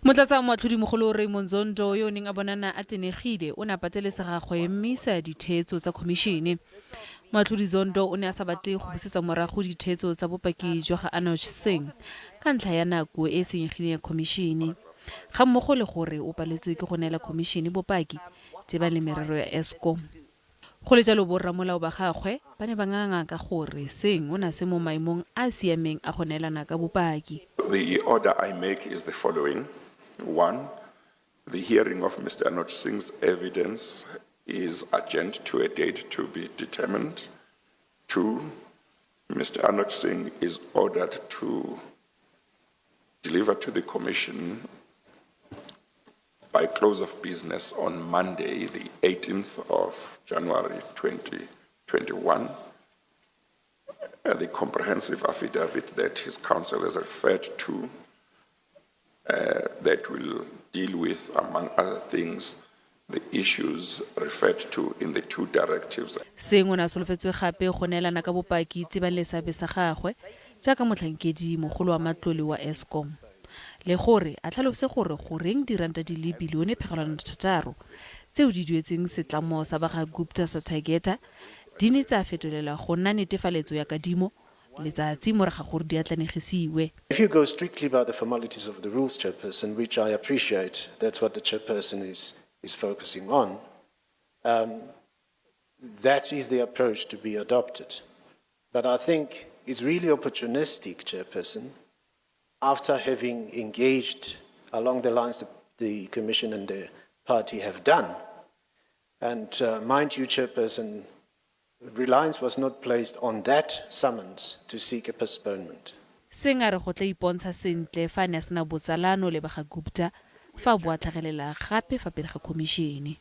Motlatsa moatlhodimogolo Raymond Zondo, yo o neng a bonana a tenegile, o ne a patelesega go emisa ditheetso tsa khomišene. Moatlhodi Zondo o ne a sa batle go busetsa morago ditheetso tsa bopaki jwa ga Anoj Singh ka ntlha ya nako e e senyegileng ya khomišene, gammogo le gore o paletswe ke go neela khomišene bopaki tebang le merero ya Eskom. Go le jalo borramolao ba gagwe ba ne ba nganga ka gore Singh o ne a se mo maemong a a siameng a go neelana ka bopaki. The order I make is the following. One, the hearing of Mr. Anoj Singh's evidence is adjourned to a date to be determined. Two, Mr. Anoj Singh is ordered to deliver to the Commission by close of business on Monday, the 18th of January 2021, the comprehensive affidavit that his counsel has referred to that will deal with, among other things, the issues referred to in the two directives. Singh o ne a solofetswe gape go neelana ka bopaki tebang le seabe sa gagwe jaaka motlhankedi mogolo wa matlole wa Eskom, le gore a tlhalose gore goreng diranta di le bilione phegelwana thataro tseo di duetseng setlamo sa ba ga Gupta sa Tegeta di ne tsa fetolelwa go nna netefaletso ya kadimo letsatsi morago ga gore di atlanegisiwe. If you go strictly by the formalities of the rules, Chairperson, which I appreciate, that's what the Chairperson is focusing on that is the approach to be adopted. But I think it's really opportunistic, Chairperson, after having engaged along the lines that the Commission and the party have done. And mind you, Chairperson, reliance was not placed on that summons to seek a postponement. Singh a re go tla ipontsha sentle fa a ne a sena botsalano le ba ga Gupta fa a bo a tlhagelela gape fa pele ga khomišene.